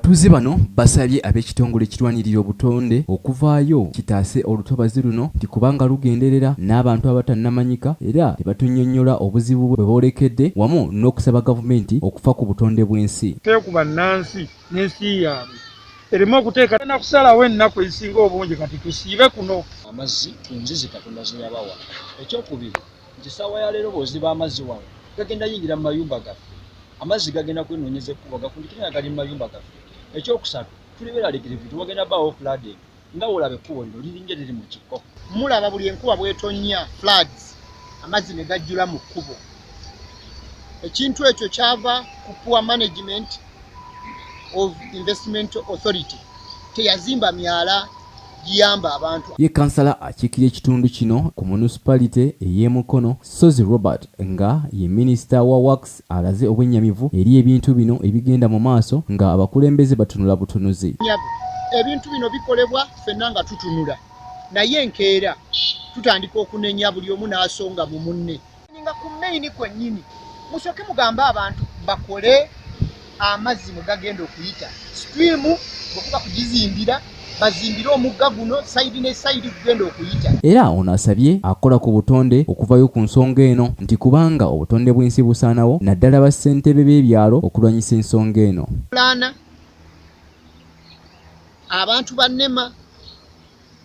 Abatuuze bano basabye ab'ekitongole ekirwanirira obutonde okuvaayo kitaase olutobazi luno nti kubanga lugenderera n'abantu abatannamanyika era ne batunnyonnyola obuzibu bwe boolekedde wamu n'okusaba gavumenti okufa ku butonde bw'ensi. Ku bannansi n'ensi yaabwe ereme okuteeka na kusalawo ennaku ezisinga obungi kati tusiibe kuno. Amazzi ku nzizi Katonda ze yabawa. Ekyokubiri nti essaawa ya leero bw'oziba amazzi wano gagenda yingira mu mayumba gaffe. Amazzi gagenda kwenoonyeza ekkubo gafundikire nga gali mu mayumba gaffe. Ekyokusatu tuli beeraliikirivu nti wagenda bbaawo flooding nga bw'olaba ekkubo lino liringa eriri mu kikko. Mulaba buli enkuba bw'etonnya floods amazzi ne gajjula mu kkubo. Ekintu ekyo kyava ku poor management of investment authority teyazimba myala giyamba abantu. Ye kansala akiikirira ekitundu kino ku munusipalite ey'e Mukono, Ssozi Robert nga ye minisita wa Works alaze obwennyamivu eri ebintu bino ebigenda mu maaso nga abakulembeze batunula butunuzi. Nnyabo, ebintu bino bikolebwa ffenna nga tutunula naye enkeera tutandika okunenya buli omu n'asonga mu munne. Nga ku main kwennyini musooke mugambe abantu bakole amazzi mwe gagenda okuyita stream bwekuba kugizimbira bazimbire omugga guno sayidi ne sayidi gugenda okuyita. Era ono asabye akola ku butonde okuvayo ku nsonga eno nti kubanga obutonde bw'ensi busaanawo naddala ba ssentebe b'ebyalo okulwanyisa ensonga eno. Pulaana abantu ba nema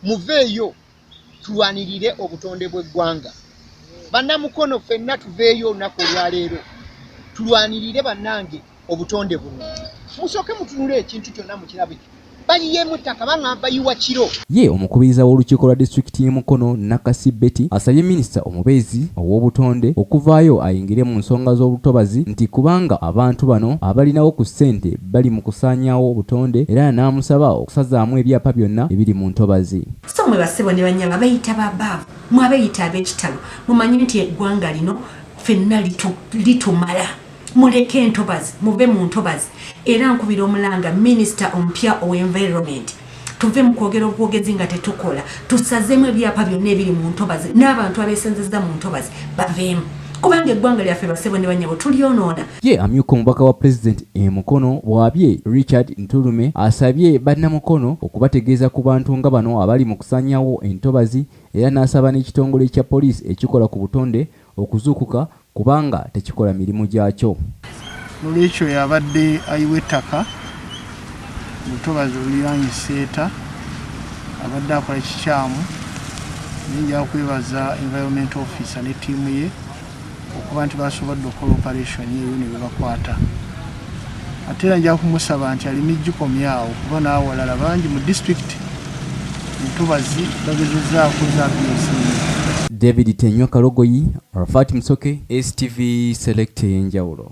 muveeyo tulwanirire obutonde bw'eggwanga. Bannamukono ffenna tuveeyo olunaku olwaleero tulwanirire bannange obutonde buno. Musooke mutunule ekintu kyonna mukirabe bayiyeemu ettaka bangamba bayiwa kiro. Ye omukubiriza w'olukiiko lwa disitulikiti y'e Mukono, Nakasi Betty asabye minisita omubeezi ow'obutonde okuvaayo ayingire mu nsonga z'olutobazi nti kubanga abantu bano abalinawo ku ssente bali mu kusaanyaawo obutonde era n'amusaba okusazaamu ebyapa byonna ebiri mu ntobazi. So mwe bassebo ne bannyabo abeeyita ba baavu, mwe abeeyita ab'ekitalo, mumanye nti eggwanga lino ffenna litumala. Muleke entobazi, muve mu ntobazi. Era nkubira omulanga minisita omupya ow'environment, tuve mu kwogera obwogezi nga tetukola, tusazeemu ebyapa byonna ebiri mu ntobazi n'abantu abeesenzezza mu ntobazi baveemu, kubanga eggwanga lyaffe bassebo ne bannyabo tulyonoona. Ye amyuka omubaka wa Pulezidenti e Mukono Bwabye Richard Ntulume asabye bannamukono okubategeeza ku bantu nga bano abali mu kusaanyawo entobazi era n'asaba n'ekitongole kya poliisi ekikola ku butonde okuzuukuka kubanga tekikola mirimu gyakyo. Nolwekyo yabadde ayiwa ettaka mu lutobazi oluliraanye Seeta abadde akola kikyamu naye nja kwebaza environment officer ne ttiimu ye okuba nti basobodde okukola operation eyo ne bebakwata ate era nja kumusaba nti aleme gikomyawo kuba n'awalala bangi mu disitulikiti entobazi bagezezaako zaabyesinga. David Tenywa Kalogoyi, Arafat Musoke, STV Select ey'enjawulo.